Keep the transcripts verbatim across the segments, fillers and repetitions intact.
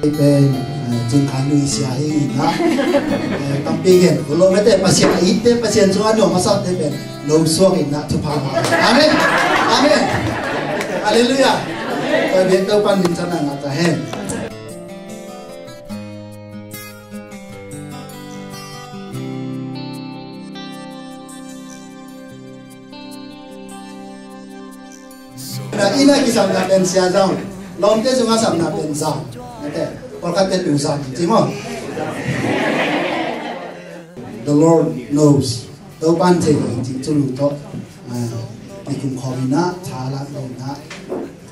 Pen, eh, Cing Khan Lui sia hi in ah, eh, tampi gen lo mete, Pasian a itte, Pasian sungah nuam a sakte pen lo suak in ah thupha ngah. Amen. Amen. Halleluiah. Tua bek Topa'n min thang ngah ta hen. Na inn ah kisapna pen Sia Zau, lawmte sungah sapna pen Zau. Nate, pawlkhatte Lu Zau ci maw. The Lord knows. Topa'n thei hi cih thu Lu tawh, ah, kikum khawm in ah, tha lak lo in ah,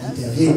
kan tel hi.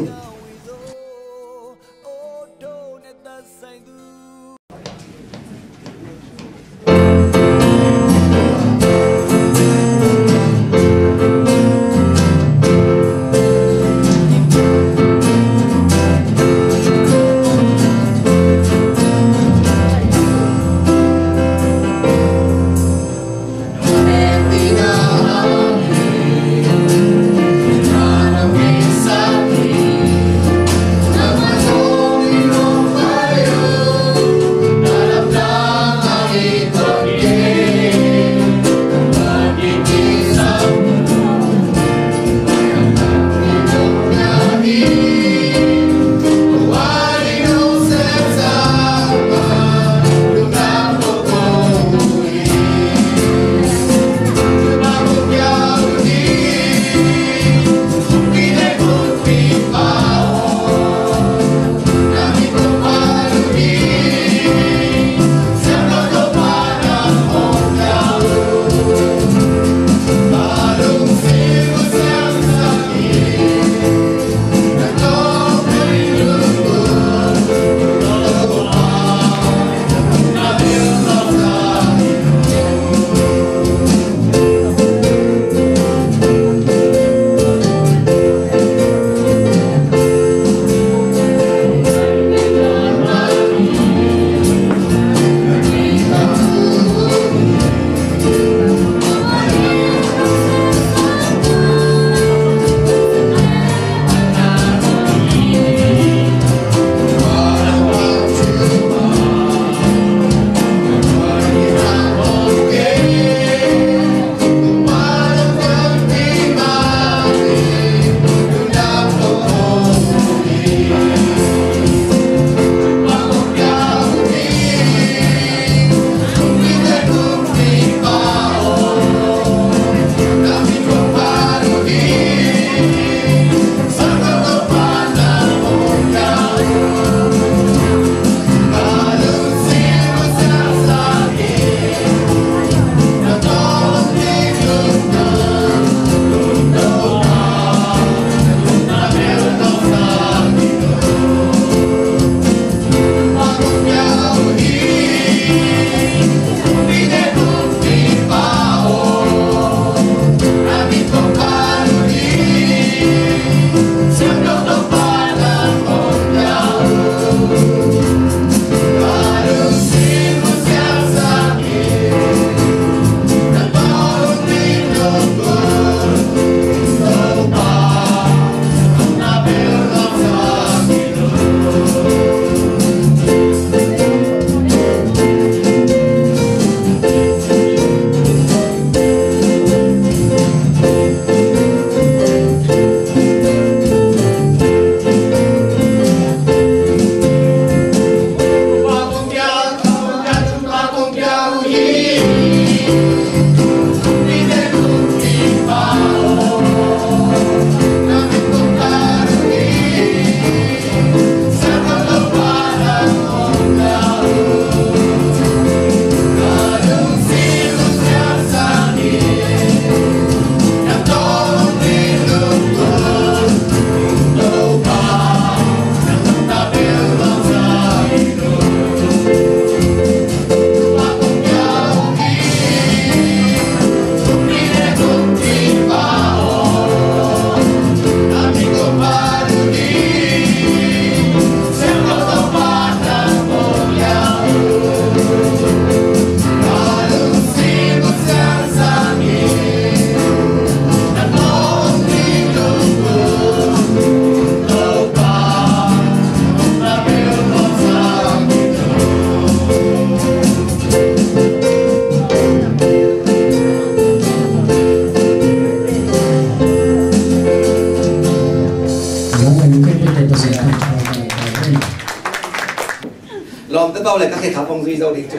Om te pau le ka khe khap hong zui zo ding cu.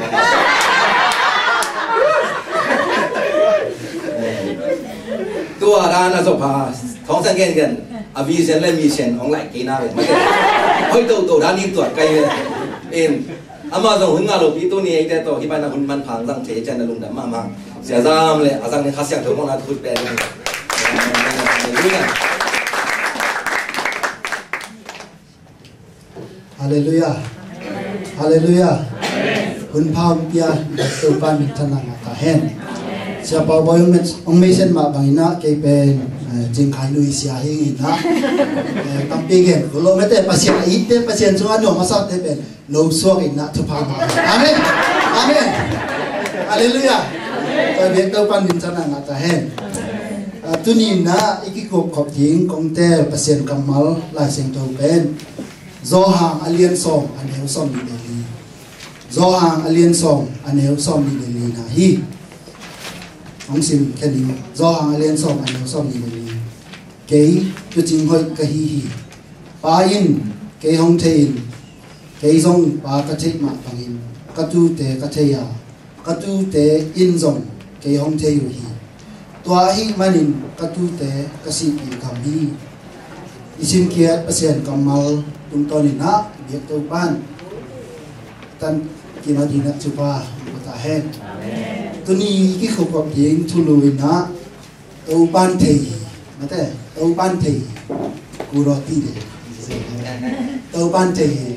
Tua dan a zop a thong sang gen gen a vision le mission hong lai kei na ve. Hoi to to dan in tuat kai ve. In ama zong hun nga lo pi tu ni ei te to hi bai na hun man phang zang che chen na lungdam ma ma. Sia Zam le a zang ni kha siang tho mo na tu pe ni. Hallelujah. Hallelujah. Hun pha hong pia Topa min thang ngah ta hen. Sia Pau Bawi hong mei sen mah bangin ah kei pen Cing Khai Lui sia hi ngin ah tampi gen lo mete Pasian a itte Pasian sungah nuam a sakte pen no suak in ah thupha ngah. Amen. Amen. Hallelujah. Tua biak Topa min thang ngah ta hen. Tuni in ah i kikup khop ding kong tel Pasian kammal Lai Siangtho pen Johan a lian sawm a neu sawm nih le li. Johan a lian sawm a neu sawm nih le li na hi. Hong sim khen in Johan a lian sawm a neu sawm nih le li. Kei tuucing hoih ka hi hi. Pa in kei hong thei in kei zong Pa ka theih mah bangin ka tuute ka thei a ka tuute in zong kei hong thei uh hi. Tua ahih manin ka tuute ka sihpih gam hi. I simkhiat Pasian kammal tungtawn in ah biak Topan tan kim a ding ah cupa ko ta hen. Tuni i kikhukhop ding thulu in ah Topan thei hi. Mate Topan thei hi. Kurawti de. Topan thei hi.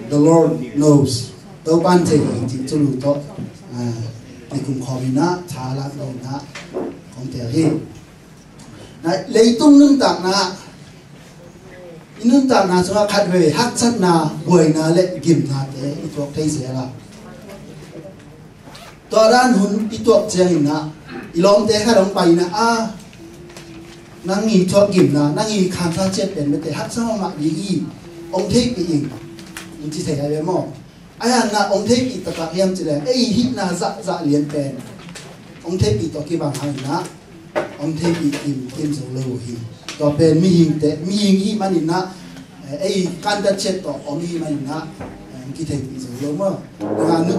The Lord knows. Topan thei hi cih thulu tawh kikum khawm in ah thalak lo in ah kong tel hi. Na leitung nuntakna i nuntakna sungah khat vei haksatna buaina le gimnate i tuak thei zel a. Tua dan hun i tuak ciangin ah i lawmte khat hong pai in ah a nang i thuak gimna nang i khansa ciat pen mete haksa mahmah ding hi. Hong theihpih in hong ci thei a ve maw? Ahi hang ah hong theihpih taktak hiam cileh ei hihna zahzah lian pen hong theihpih tawh kibang hang in ah hong theihpih kim kim zo lo uh hi. Tua pen mihingte mihing hih manin ah ei kantat ciat tawh om hih manin ah hong kitheihpih zo lo maw? Nga nu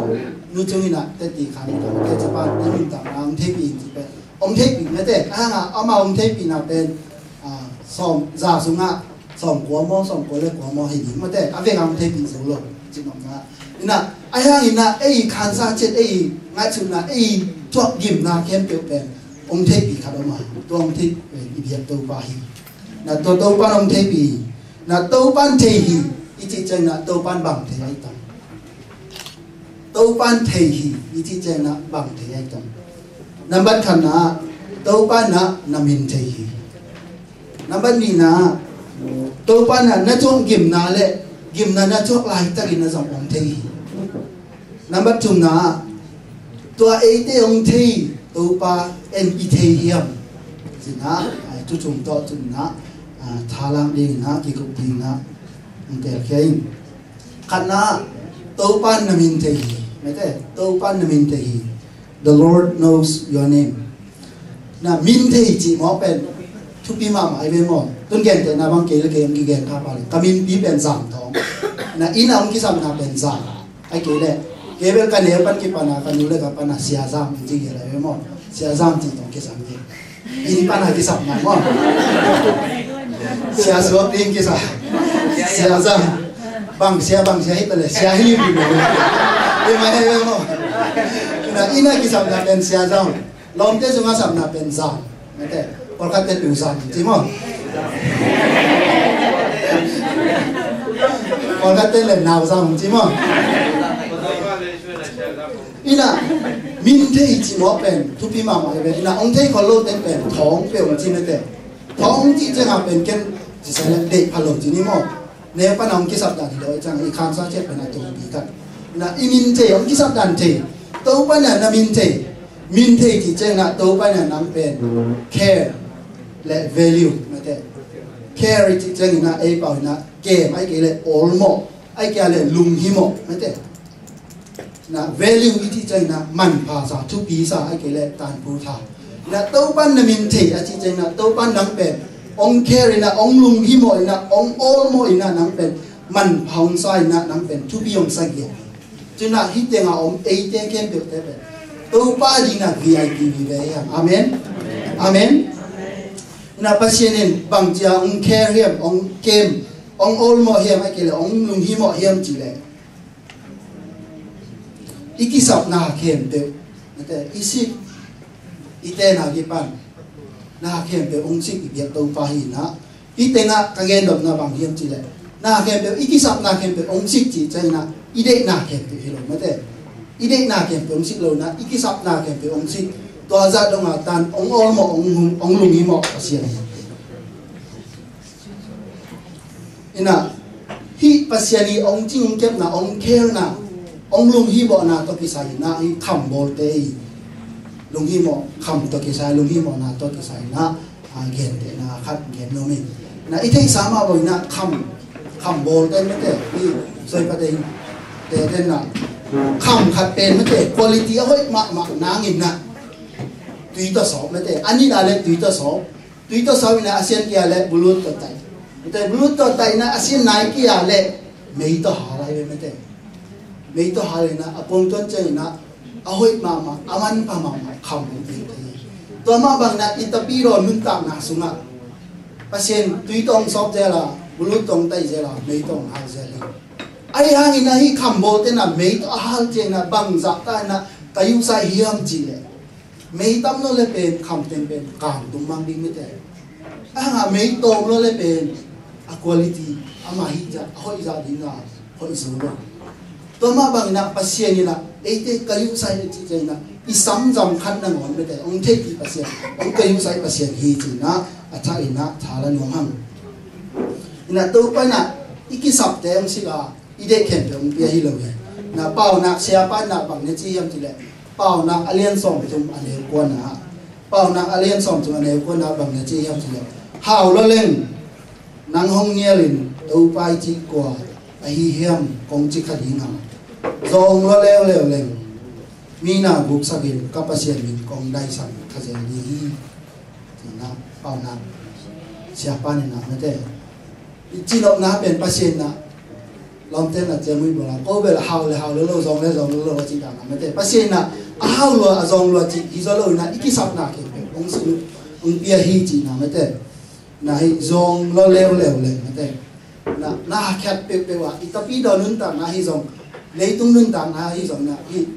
nu cung in ah teti khan in ah teti pa teti tak hong theihpih in ci pen hong theihpih mete a hang ah ama hong theihpihna pen sawm za sungah sawm kua maw sawm kua le kua maw hi ding mate a vek hong theihpih zo lo. Ci mawk na in ah a hang in ah ei khansa ciat ei ngaihsutna ei thuak gimna khempeuh pen hong theihpih khat om a tua hong theih pen i biak Topa hi. Na tua Topan hong theihpih hi. Na Topan thei hi i cih ciangin ah Topan bang thei ai tam. Topan thei hi i cih ciangin ah bang thei ai tam. Nambat khatna ah Topan ah na min thei hi. Nambat nihna ah Topan ah na thuak gimna le gimna na thuak laitakin na zong om thei hi. Nambat thumna ah tua eite hong thei Topa en i thei hiam? Cih na ah thu thum tawh thumna ah thalang dingin ah kikup dingin ah hong telkhia in. Khatna ah Topan na min thei hi. Mete Topan na min thei hi. The Lord knows your name. Na min thei cih mawk pen thupi mahmah ai ve maw? Tun gentehna bang kei le kei hong kigen kha pah le ka minpi pen Zam Thawng. Na inn ah hong kisapna pen Zam. Ai kei le kei bel ka neu pan kipan a ka nu le ka pan a Sia Zam hong ci gel ai ve maw? Sia Zam cih tawh kisam hi. Inn pan a kisapna maw? Sia Suak ding kisa. Sia Zam. Bang sia bang sia hi ta le sia hi pi maw? Hi mai ai ve maw? Na inn ah kisapna pen Sia Zam. Lawmte sungah sapna pen Zam. Mate pawlkhatte tu Zam ci maw? Pawlkhatte le Nau Zam ci maw? Ina min thei ci maw pen thupi mahmah hi ve. Ina hong thei khol lote pen thawng pe hong ci mate. Thawng ci ciangah pen ken ci sa le deih pha lo ci ni maw? Neu pan a hong kisap dan hi lo i cang i khansa ciat pen a tungpi khat. Na i min thei hong kisap dan thei. Topa na na min thei. Min thei cih ciangin ah Topa in ah nang pen care le value mate. Care i cih ciangin ah ei pau in ah kem ai kei le awlmawh ai kei le lunghimawh mate. Na value i cih ciangin ah manpha sa thupi sa ai kei le tanphu tha. Na Topa in na min thei a cih ciangin ah Topa in nang pen hong care in ah hong lunghimawh in ah hong awlmawh in ah nang pen manpha hong sa in ah nang pen thupi hong sa gel. Cunah hih tengah om eite khempeuhte pen Topa dingin V I P vive hiam? Amen. Amen. Inah Pasian in bangci a hong care hiam, hong kem, hong awlmawh hiam, a kei le hong lunghimawh hiam cih leh, i kisap na khempeuh, mate, i sik, i tena kipan na khempeuh hong sik i biak Topa hi inah, hih tengah ka gendopna bang hiam cih leh, na khempeuh, i kisap na khempeuh hong sik cih ciang inah, i deih na khempeuh hi lo, mate. I deih na khempeuh hong sik lo inah, i kisap na khempeuh hong sik. Tua zah dong a tan hong awlmawh, hong, hong lunghimawh Pasian hi. Inah, hih Pasian i hong cing hong kepna, hong care na, hong lunghimawhna tawh kisai inah, hih kham bawlte i lunghimawh kham tawh kisai, lunghimawhna tawh kisai inah, a, gentehna khat gen nuam hi. Inah, i theihsa mah bang inah kham, kham bawlte, mate, i soi pate in, te tenna, kham khat pen, mate, quality a hoih mahmah nang inah, tui tawh sawp, mate, a nihna le tui tawh sawp. Tui tawh sawp inah a sian kei a leh bulut tawh taih. Mate, bulut tawh taih inah a sian nai kei a leh mei tawh hal lai ve, mate. Mei tawh hal inah a pongtuan ciang inah a hoih mahmah, a manpha mahmah kham hong piang thei. Tua mah bang inah i tapidaw nuntakna sungah Pasian tui tawh hong sawp zel a, bulut tawh hong taih zel a, mei tawh hong hal zel hi. Ahi hangin ah hih kham bawlte inah mei tawh a hal ciang inah bangzah ta inah ka yuhsai hiam cih leh, mei tam lo le pen kham teng pen kang tung mang ding, mate. Ahi hangah mei tawm lo le pen a quality, ama hih zah, a hoih zah ding a hoih zo lo. Tua mah bang inah Pasian inah eite ka yuhsai le cih ciang inah i samzam khat nangawn, mate, hong theihpih Pasian, hong ka yuhsai Pasian hi ci inah a thak inah tha la nuam hang. Inah Topa inah i kisapte hong sik a, i deih khempeuh hong pia hi lo hi. Inah Paunak siapa inah bang na ci hiam cih leh, Paunak a lian sawmthum a neu kuana, Paunak a lian sawmthum a neu kuana bang na ci hiam cih leh, hau lua leng, nang hong nialin Topa i cih kua ahi hiam kong ci kha ding a, zawng lua leuleu leng, mi na guksakin ka Pasian min kong daisan kha zel ding hi. Ci inah Paunak siapa inah, mate, i cihnopna pen Pasian inah lawmte inah ciamui bawl a, ko bel hau le hau lua lo, zawng le zawng lua lo a cih dan a, mate. Pasian inah a hau lua, a zawng lua cih hi zaw lo inah i kisapna khempeuh hong sik, hong pia hi ci inah, mate. Inah hih zawng lua leuleu leng, mate. Inah na khat peuhpeuh ah i tapidaw nuntakna hi zong, leitung nuntakna hi zong inah hih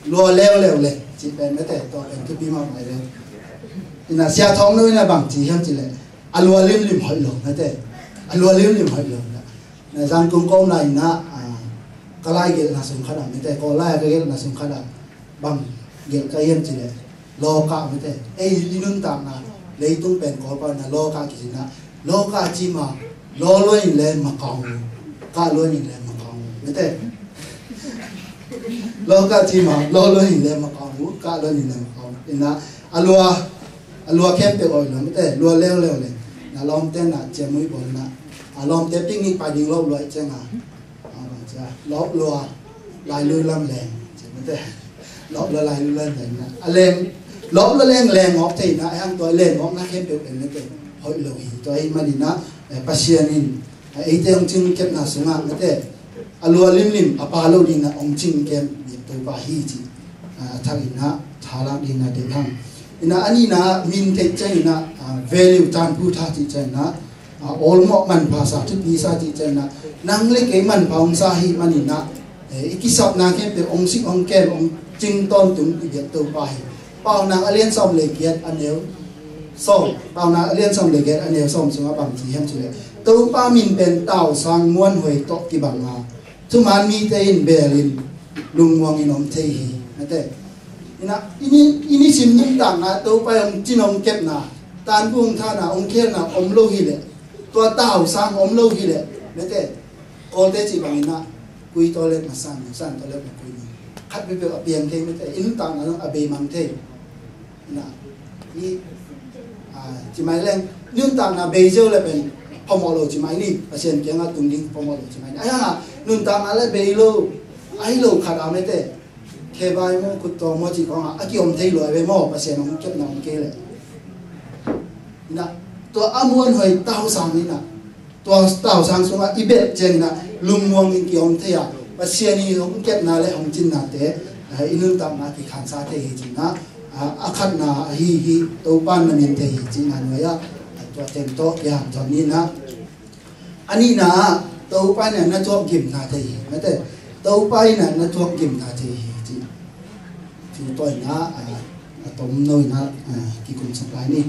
lua leuleu le cih pen, mate, tua pen thupi mahmah le. Inah Sia Thawng No inah bang ci hiam cih leh, a lua limlim hoih lo, mate. A lua limlim hoih lo. Inah Zangkong ka om lai inah, a, ka lai gelhna sung khat ah, mate, Kawl lai a ka gelhna sung khat ah bang gelh ka hiam cih leh, lawkah, mate. Ei i nuntakna leitung pen Kawl pau inah lawkah kici inah, lawkah ci ma, law luan in le Makaung uh, kah luan in le Makaung uh, mate. Lawkah ci ma, law luan in le Makaung uh, kah luan in le Makaung uh. Inah a lua, a lua khempeuh hoih lo, mate, lua leuleu leng. Inah lawmte inah ciamui bawl inah, a, lawmte picnic pai ding lawp lua i ciang a, a, bang ci a, lawp lua lailui lam leng ci, mate. Lawp lua lailui lam leng inah, a leng, lawp lua leng leng awk thei inah, a hang tua leng awkna khempeuh pen, mate, hoih lo hi. Tua ahih man inah, eh, Pasian in, eh, eite hong cing kepna sungah, mate, a lua limlim a pha lo ding inah hong cing kem biak Topa hi ci, ah, a thak inah tha lak ding inah deih hang. Inah a nihna min theih ciang inah, ah, value, tanphu tha cih ciang inah, a, awlmawh manpha sa, thupi sa cih ciang inah, nang le kei manpha hong sa ahih man inah, eh, i kisapna khempeuh hong sik, hong kem, hong cing tawntung i biak Topa hi. Paunak a lian sawm le giat a neu sawm, Paunak a lian sawm le giat a neu sawm sungah bang ci hiam cih leh, Topa min pen tausang muanhuai tawh kibang a, thuman mite in belin lungmuangin om thei hi, mate. Inah i ni, i nisim nuntakna Topa i hong cin hong kepna, tanphu hong thana, hong khelna om lo hi leh, tua tausang om lo hi leh, mate, Kawlte cih bang inah kui toilet mah san, san toilet mah kui ni, khat peuhpeuh a piang thei, mate. I nuntakna zong a bei mang thei. Inah i, a, ci mai leng, nuntakna bei ziau le pen phamawh lo ci mai ni, Pasian kiangah tung ding phamawh lo ci mai ni. Ahi hangah nuntakna le bei lo, ahi lo khat a, mate, khe vai maw, khut tawng maw cih khawngah a kiom thei lua ve maw, Pasian hong kepna om kei leh. Inah tua a muanhuai tausang inah, tua tausang sungah i belh ciang inah lungmuangin kiom thei a, Pasian i hong kepna le hong cinnate, eh, i nuntakna kikhansa thei hi cihna, ah, a khatna ahi hi. Topa na min thei hi cihna nuai-ah, ah, tua teng tawh kihanthawn ni na. A nihna ah Topa in na thuak gimna thei hi. Mate, Topa in na thuak gimna thei hi cih. Thu tawh in ah, a tomno in ah, ah, kikumsak lai ni.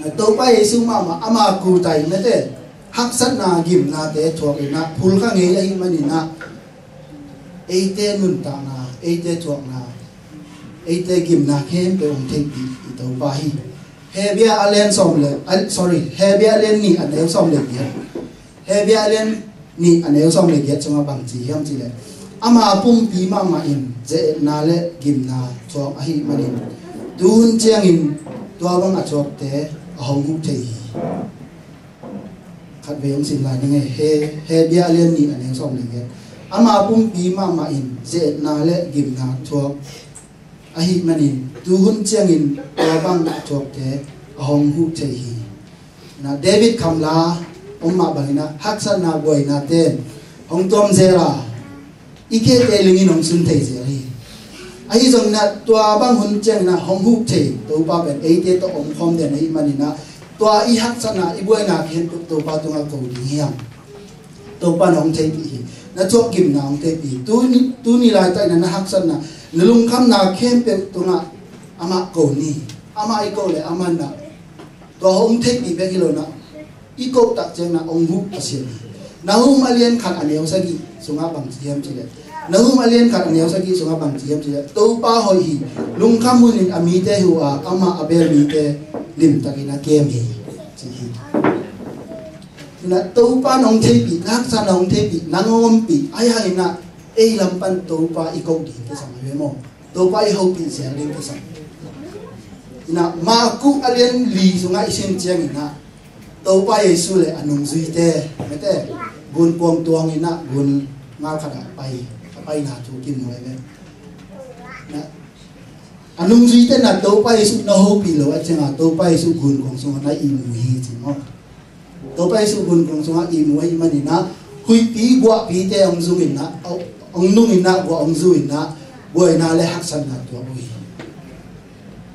Ah, Topa Jesu mahmah ama kutai mate haksatna gimnate thuak in ah phulkha ngei ahih manin ah eite nuntakna, eite thuakna, eite gimna khempeuh hong theihpih i Topa hi. Hebru a lian sawm le, ah, sorry, Hebru a lian nih a neu sawm le giat. Hebru a lian nih a neu sawm le giat sungah bang ci hiam cih leh, ama pumpi mahmah in ze-etna le gimna thuak ahih manin tu hun ciangin tua bang a thuakte a hong huh thei hi. Khatvei hong sim lai ning ei. He, Hebru a lian nih a neu sawm le giat. Ama pumpi mahmah in ze-etna le gimna thuak ahih manin tu hun ciangin tua bang a thuakte a hong huh thei hi. Na David khamla om mah bangin ah haksatna buainate in hong tuam zel a, i khete lingin hong sun thei zel hi. Ahi zongin ah tua bang hun ciangin ah hong huh thei Topa pen eite tawh omkhawm den ahih manin ah tua i haksatna i buaina khempeuh Topa tungah ko ding hiam? Topa na hong theihpih hi. Na thuak gimna hong theihpih hi. Tuni, tuni laitak in ah na haksatna, na lungkhamna khempeuh tungah amah ko ni. Amah i ko le amah na tua hong theihpih bek hi lo na, i ko tak ciang na hong huh Pasian hi. Nahum a lian khat a neu sagih sungah bang ci hiam cih leh, Nahum a lian khat a neu sagih sungah bang ci hiam cih leh, Topa hoih hi, lungkham hunin a mite huh a, amah a bel mite limtakin a kem hi, ci hi. Na Topa na hong theihpih, na haksatna hong theihpih, nang hong ompih, ahi hangin ah ei lam pan Topa i ko ding kisam hi ve maw? Topa i hopih zel ding kisam. Ina Marku a lian li sungah i sim ciangin ah Topa Jesu le a nungzuite, mate, gun kuang tuangin ah gun ngal khat ah pai, a paina thu kimu lai ve. Na, a nungzuite na Topa Jesu na hopih lo a ciangah Topa Jesu gun kuang sungah na ihmu hi ci maw? Topa Jesu gun kuang sungah ihmu ahih manin ah huihpi guahpite hong zungin ah, hong nungin ah, guah hong zuin ah buaina le haksatna tuak uh hi.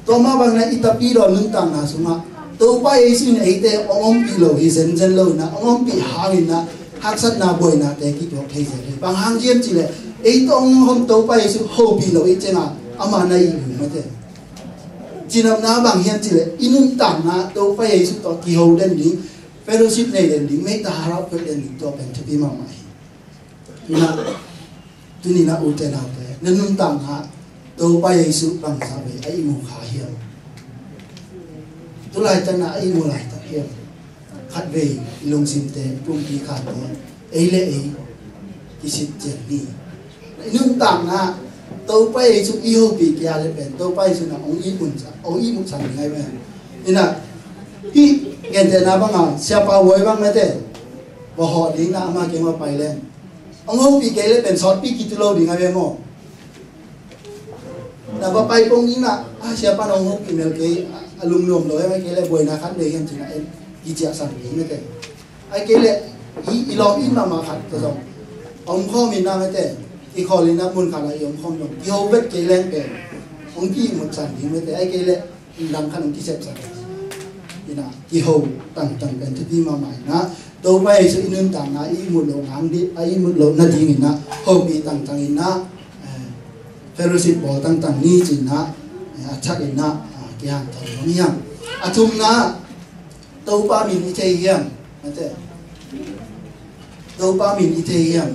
Tua mah bangin ah i tapidaw nuntakna sungah Topa Jesu in eite hong ompih lo hi zenzen lo in ah, hong ompih hangin ah haksatna buainate kituak thei zel hi. Bang hang hiam cih leh ei tawh hong om Topa Jesu hopih lo i ciangah amah na ihmu, mate. Cinopna bang hiam cih leh i nuntakna Topa Jesu tawh kiho den ding, fellowship nei den ding, meita harau pek den ding, tua pen thupi mahmah hi. Ina, tuni na ute naute, na nuntakna Topa Jesu bangzah vei a ihmu kha hiam? Tulaitak na a ihmu laitak hiam? Khatvei i lungsimte, i pumpi khate, ei le ei kisit cian ni. I nuntakna Topa Jesu i hopih kei a le pen Topa Jesu na hong ihmut sa, hong ihmut sa ni ngai pen. Ina, hih gentehna banga siapa huai bang mate, va hawh ding na ama keng va pai leng, hong hopih kei le pen sawtpi kitu lo ding a ve maw? Na va pai pong ding na, a siapa na hong hopih mel kei, a lungnuam lo em, ai kei le buaina khat nei hiam cih na en kiciahsan ding mate. Ai kei le i, i lawm in mahmah khat ka zong omkhawm in na mate, i khawl in na mun khat ah i omkhawm zong kiho vet kei leng pen hong kiihmutsan ding mate. Ai kei le lam khat hong kisepsak. Ina, kiho tangtang pen thupi mahmah ina, Topa Jesu i nuntakna i ihmut loh nang ding, a ihmut loh nading ina, hopih tangtang ina, eh, fellowship bawl tangtang ni ci ina, eh, a thak ina, ah, kihanthawn nuam hiam? A thumna, Topa min i thei hiam? Mate. Topa min i thei hiam?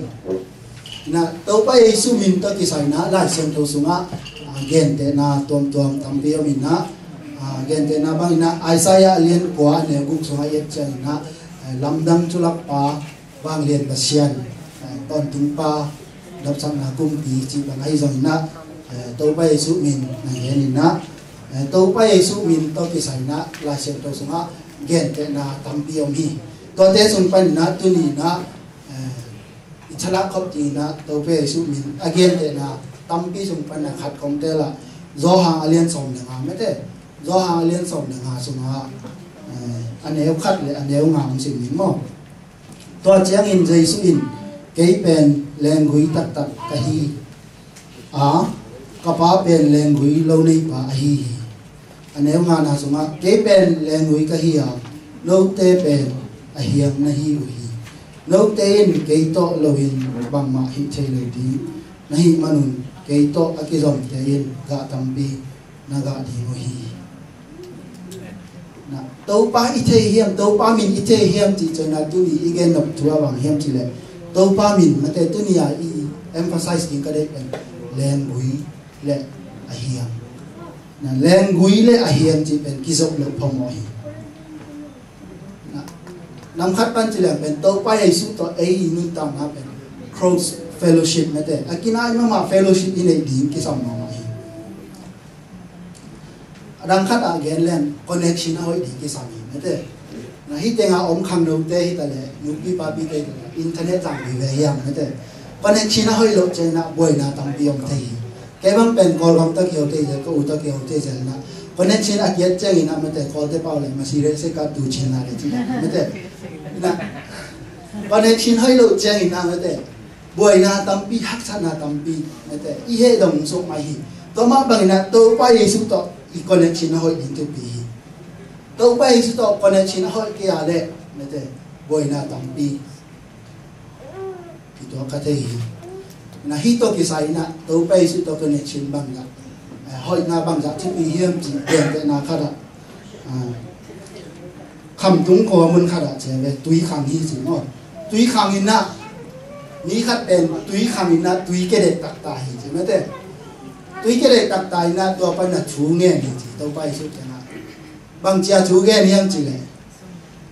Na, Topa Jesu min tawh kisai na Lai Siangtho sungah, ah, gentehna tuamtuam tampi om ina, ah, gentehna bang ina Isaiah a lian kua a neu guk sungah i et ciang ina, eh, lamdang thulakpa, vanglian Pasian, eh, tawntungpa, dopsakna kumpi cih bang ahi zong ina, eh, Topa Jesu min na gen ina, eh, Topa Jesu min tawh kisai na Lai Siangtho sungah gentehna tampi om hi. Tuate sung pan ina tuni ina, eh, i thalak khop ding ina Topa Jesu min a gentehna tampi sung pan ina khat kong tel a, Johan a lian sawm le nga mate, Johan a lian sawm le nga sungah, eh, a neu khat le a neu nga hong sim ning maw? Tua ciangin Jesu in, Kei pen lenggui taktak ka hi a, ka pa pen lenggui lo neipa ahi hi. A neu ngana sungah, kei pen lenggui ka hi a, note pen a hiang na hi uh hi. Note in kei tawh loin bangmah hih thei lo ding na hih manun, kei tawh a kizomte in gah tampi na gah ding uh hi. Na, Topa i thei hiam, Topa min i thei hiam cih ciangin ah tuni i gen nop thu a bang hiam cih leh, Topa min, mate, tuni a i emphasize ding ka deih pen lenggui le a hiang. Na, lenggui le a hiang cih pen kizop loh phamawh hi. Na, nam khat pan ci leng pen Topa Jesu tawh ei i nuntakna pen close fellowship, mate, a kinai mahmah fellowship i neih ding kisam mahmah hi. A dang khat ah gen leng connection a hoih ding kisam hi, mate. Na, hih tengah om khangnote hi ta leh, nupi papite hi ta leh, internet zang vive hiam, mate. Connection a hoih loh ciangin ah buaina tampi om thei hi. Kei bang pen Kawlgam tawh kiho thei zel, ka u tawh kiho thei zel na, connection a kiat ciangin ah, mate, Kawlte pau leh masi reh se ka tu chin na leh cin, mate. Na, connection hoih loh ciangin ah, mate, buaina tampi, haksatna tampi, mate, i heh dong suk mai hi. Tua mah bangin ah Topa Jesu tawh i connection a hoih ding thupi hi. Topa Jesu tawh connection a hoih kei a leh, mate, buaina tampi kituak kha thei hi. Na, hih tawh kisai in ah Topa Jesu tawh connection bangzah, eh, hoihna bangzah thupi hiam cih gentehna khat ah, ah, Khamtung khua mun khat ah ci ve, tui khang hi ci maw. Tui khang in ah, mi khat pen tui khang in ah tui kedek taktak hi ci, mate. Tui kedek taktak in ah tua pan ah thu ngen hi ci, Topa Jesu kiangah. Bang ci a thu ngen hiam cih leh,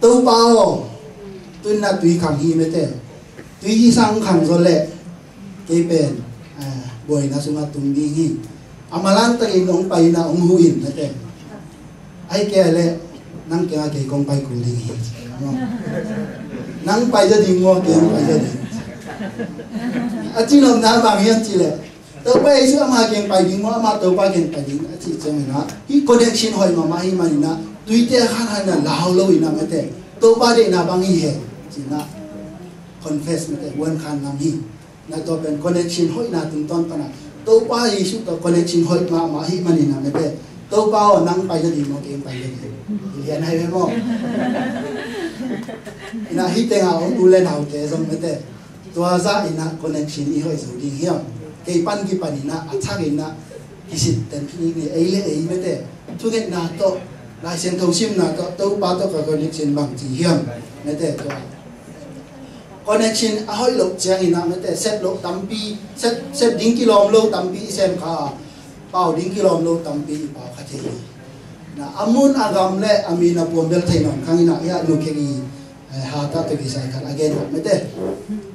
Topa aw, tu-in ah tui khang hi, mate. Tui hi sang khang zaw leh kei pen, ah, buaina sungah tung ding hi. A malan takin hong pai in ah hong huh in, mate. Ahih kei leh nang kiangah kei kong pai kul ding hi. Nang pai zaw ding maw, kei hong pai zaw ding? A cinopna bang hiam cih leh, Topa Jesu ama kiang pai ding maw, ama Topa kiang pai ding a cih ciangin ah, hih connection hoih mahmah ahih manin ah, tuite a khan khan in ah lau lo in ah, mate, Topa deihna bang hi hen ci-in ah confess, mate, vuan khan nam hi. Na, tua pen connection hoihna tungtawn pan ah, Topa Jesu tawh connection hoih mahmah ahih manin ah, mate, Topa aw, nang pai zaw ding maw, kei hong pai zaw ding? Lian hi ve maw. Na, hih tengah om u le naute zong, mate, tua zah in ah connection i hoih zo ding hiam? Kei pan kipan in ah a thak in ah kisit ten khin ni, ei le ei, mate, thungetna tawh, Lai Siangtho simna tawh, Topa tawh ka connection bang ci hiam, mate, tua connection a hoih loh ciangin ah, mate, sep loh tampi, sep, sep ding kilawm lo tampi i sem kha a, pau ding kilawm lo tampi i pau kha thei hi. Na, a mun a gam le a mi na puam bel thei nawn khang in ah, i a nu kek i, eh, ha ta pe kisai khat a gen khat, mate.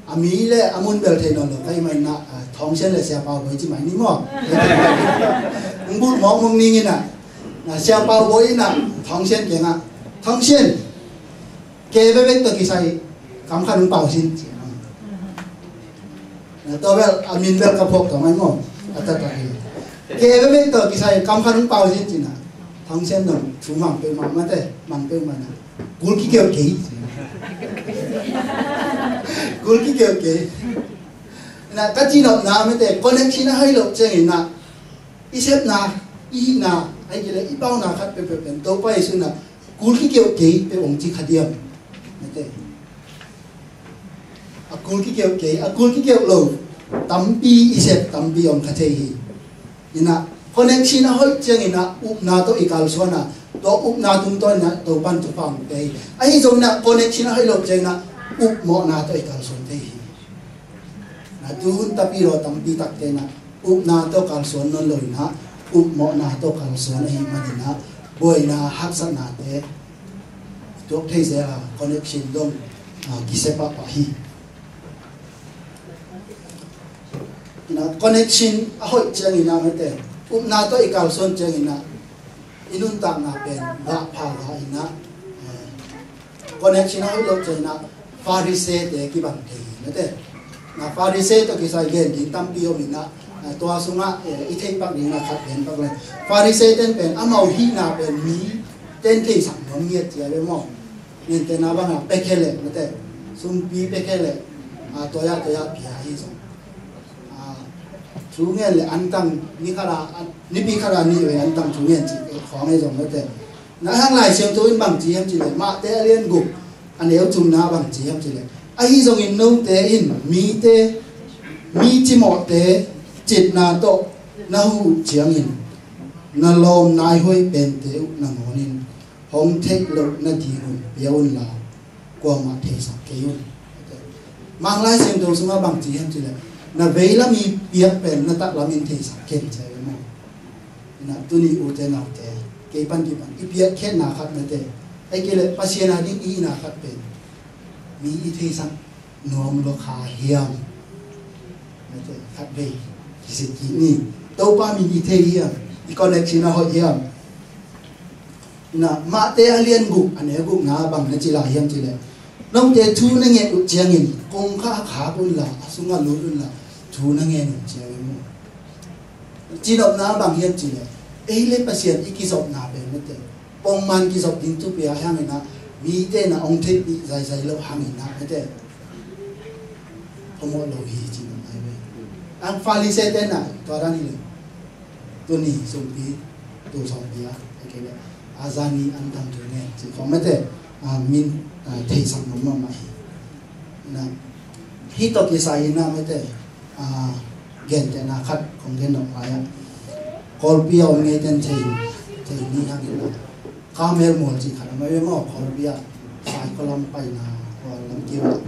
A mi le a mun bel thei nawn lo ka hih manin ah, ah, Thawng Sian le Sia Pau Bawi ci mai ni maw. Hong bulh mawkmawk ning in ah, na, Sia Pau Bawi in ah Thawng Sian kiangah, Thawng Sian, ke vevek tawh kisai kam khat hong pau sin ci. Na, tua bel a min bel ka phawk tawh mai maw. A taktak hi. Ke vevek tawh kisai kam khat hong pau sin ci na. Thawng Sian dong thu mang peuhmah, mate, mang peuhmah na. Kul kikeu kei. Kul kikeu kei. Na, ka cinopna, mate, connection a hoih loh ciangin ah, i sepna, i hihna, ahih kei leh i pauna khat peuhpeuh pen Topa Jesu in ah kul kikeu kei peuh hong ci kha diam? Mate. A kul kikeu kei, a kul kikeu lo tampi i sep tampi om kha thei hi. In ah connection a hoih ciangin ah upna tawh i kalsuan a, tua upna tungtawn in ah Topa'n thupha hong pia hi. Ahi zongin ah connection a hoih loh ciangin ah upmawhna tawh i kalsuan thei hi. Na, tuhun tapi lo tampi takte in ah upna tawh kalsuan nawn lo in ah, upmawhna tawh kalsuan ahih manin ah, buaina haksatnate tuak thei zel a, connection dong, ah, kisep pahpah hi. In ah connection a hoih ciangin ah, mate, upna tawh i kalsuan ciangin ah, i nuntakna pen gah pha gah in ah, eh, connection a hoih loh ciangin ah Pharisee-te kibang thei hi, mate. Na, Pharisee tawh kisai gen ding tampi om in ah, eh, tua sungah, eh, i theih pak ding in ah khat gen pak leng. Pharisee-te'n pen amau hihna pen mite'n theisak nuam ngiat ci a ve maw. Gentehna bang ah pekhe leh, mate, sumpi pekhe leh, A, tua ya, tua ya pia hi zong, a, thu ngen le antang ni khat a, nipi khat a nih vei antang thu ngen cih khawng hi zong mate. Na hang Lai Siangtho in bang ci hiam cih leh, Mate a lian guk a neu thumna bang ci hiam cih leh, ahi zongin note in mite, mi cimawhte citna tawh na huh ciangin na lawm nai hoih pente uh nangawn in hong theih loh nadingun pia unla, kuamah theisak kei un. Mang Lai Siangtho sungah bang ci hiam cih leh, na veilam i piak pen na taklam in theisak ken ci a hi maw. Ina tuni ute naute, kei pan kei pan i piakkhiatna khat mate, ahih kei leh Pasian a ding i itna khat pen mi i theisak nuam lo kha hiam? Mate, khat vei kisik kik ni. Topa min i thei hiam? I connection a hoih hiam? Na, Mate a lian guk a neu gukna bang na ci lai hiam cih leh, note thu na nget uh ciangin kongkhak khak unla, a sungah lut unla, thu na ngen uh ciangin mu. Cinopna bang hiam cih leh, ei le Pasian i kizopna pen mate, pongman kizop ding thupi a hangin ah, mite na hong theihpih zaizai lo hangin ah mate, phamawh lo hi cinopna hi ve. Ang Farisee te na tua dan hi lo. Tuni sumpi, tu sawmpi a, a kei le, a zani an tam tu ne, ci khawng mate, a, min, a, theisak mahmah hi. Na, hih tawh kisai hi na mate, a, gentehna khat kong gen nop lai a. Kawlpi a om ngei ten thei, thei ni hang hi na. Kamel mual cih khat a om ve maw, Kawlpi ah, Saikua lam paina, kua lam kiu ah,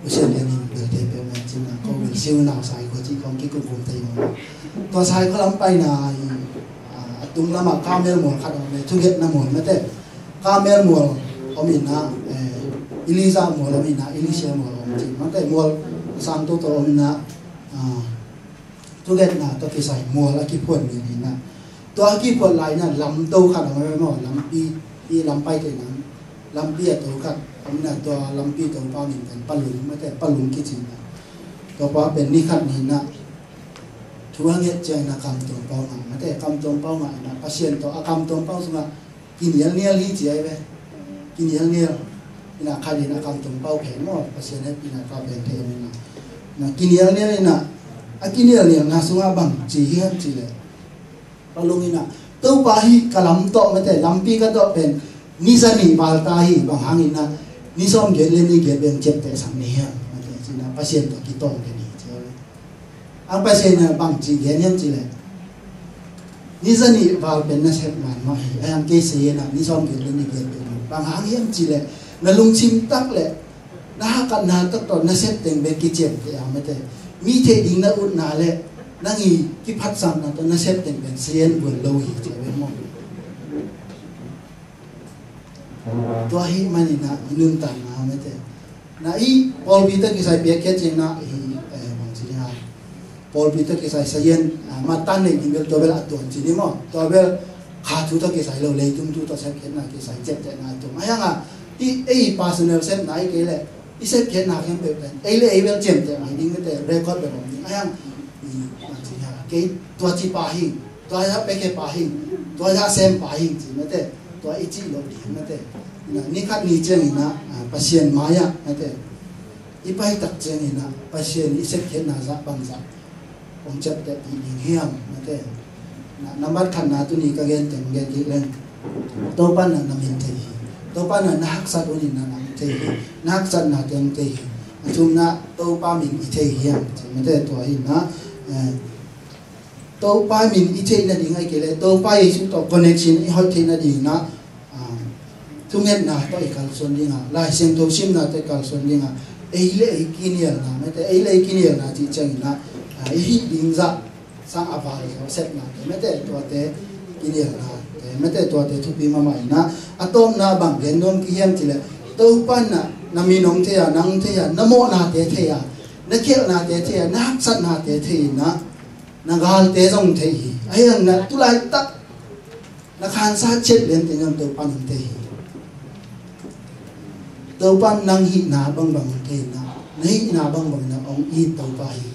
Usia Lian in belte peuhmah cih na, ko bel siu nau Saikua cih kong kikum kum thei maw. Tua Saikua lam paina i, a, a tung lamah kamel mual khat a om ve, thugetna mual mate. Kamel mual om in ah, eh, Elijah mual om in ah, Elisha mual om cih mate, mual a sang toto om in ah, a, thugetna tawh kisai mual a kiphuan ni hi na. Tua a kiphuan lai na lamto khat a om ve maw, lampi, i lampai te na. Lampi a to khat om na, tua lampi to pa min pen Palung mate, Palung kici na. Tua pa pen ni khat ni na. Thu a nget ciang na kamtuang pau ngah mate, kamtuang pau ngah na, Pasian tawh a kamtuang pau sungah kinialnial hi ci a hi ve. Kinialnial. Ina khat in a kamtuang pau phen maw, Pasian hehpihna ka pen thei ina. Na kinialnial ina, a kinialnialna sungah bang ci hiam cih leh, Palung ina, Topa hih ka lam tawh mate, lampi ka tawh pen ni za nih val ta hi, bang hang ina ni sawmgiat le ni giat beng ciaptehsak ni hiam mate, ci na, Pasian tawh kitawng pen hi ci a hi ve. A Pasian in bang ci gen hiam cih leh, ni za nih val pen na sep man mah hi, a hiang kei sa hi na, ni sawmgiat le ni giat pen bang hang hiam cih leh, na lungsim tak le na hakkatna tak tawh na sep teng bek kiciamteh a mate, mi theih ding na utna le nang i kiphatsakna tawh na sep teng pen sa hi buan lo hi ci a hi ve maw. Tua ahih manin ah i nuntakna mate, na i pawlpi tawh kisai piakkhiat ciangin ah i, eh, bang ci ding a, pawlpi tawh kisai sayan, ah, mattan nei ding bel tua bel a tuam ci ni maw. Tua bel kha thu tawh kisai lo, leitung thu tawh sepkhiatna kisai, ciaptehna a tuam. A hiang a i, ei personal sepna i kei leh i sepkhiatna khempeuh pen ei le ei bel ciamteh mai ding mate, record bel om ding. A hiang i, bang ci ding a, kei tua ci pa hi, tua ya peke pa hi, tua ya sem pa hi ci mate, tua i cih loh ding mate. Na, ni khat ni ciangin ah, ah, Pasian mai-ah mate, i pai tak ciangin ah Pasian i sepkhiatna zah bangzah hong ciapteh ding hiam mate. Na, nambat khatna tuni ka gen teng gen kik leng, Topa na na min thei hi. Topa na na haksat un in na na min thei hi. Na haksatna teng thei hi. A thumna Topa min i thei hiam ci mate, tua hi na, eh, Topa min i theih nading ahih kei leh Topa Jesu tawh connection i hoih theih nading ah, ah, thungetna tawh i kalsuan ding a, Lai Siangtho simna tawh i kalsuan ding a, ei le ei kinialna mate, ei le ei kinialna cih ciangin ah, ah, i hih ding zah sang a val zaw sepna te mate, tuate kinialna te mate, tuate thupi mahmah in ah, a tawpna bang gen nuam kik hiam cih leh, Topa na, na min hong thei a, nang thei a, na mawhnate thei a, na khialhnate thei a, na haksatnate thei in ah, na galte zong thei hi. A hiang na tulaitak na khansa ciat lian teng zong Topa nang thei hi. Topa nang hihna bangbang hong thei na, na hihna bangbang na hong it Topa hi.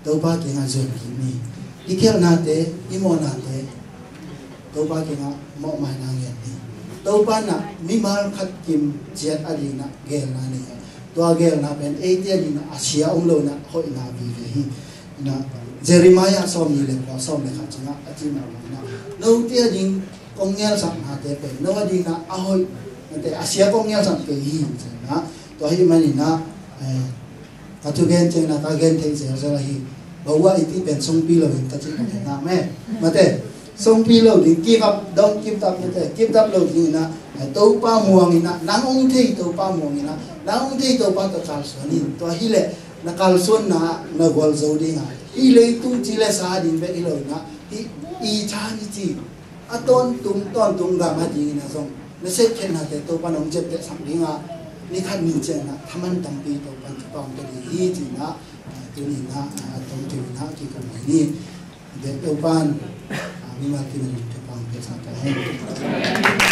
Topa kiangah zuan kik ni. I khialhnate, i mawhnate Topa kiangah mawhmaina ngen ni. Topa na mimal khat kim ciat a ding na gelna nei a, Tua gelna pen eite ading a sia om lo in a hoihna vive hi. In a Jeremiah sawmnih le kua, sawm le khat ciangah a cihna bangin a, note ading kong ngelsaknate pen no ading a a hoih, mate, a sia kong ngelsak kei hi, ci-in a. Tua ahih manin a, eh, ka thugen ciangin a ka gen theih zelzel ahi. Bawa iti pen sungpi lo in ka cih ka gen na me. Mate, sungpi lo ding, give up, don't give up, mate, give up lo ding in a, eh, Topa muang in a, nang hong thei Topa muang in a, nang hong thei Topa tawh kalsuan in. Tua hileh na kalsuanna na gualzo ding a, hih leitung ci le sa ding bek hi lo in a, hih eternity, a tawntung tawntung gam adingin a zong na sep khetnate Topa in hong ciaptehsak ding a, ni khat ni ciangin a thaman tampi Topa in thupha hong pia ding hi, ci-in a, ah, tuni in a, ah, a tawmcik in a kikum hi ni. Topa in, ah, mimal kim in thupha hong piaksak ta hen.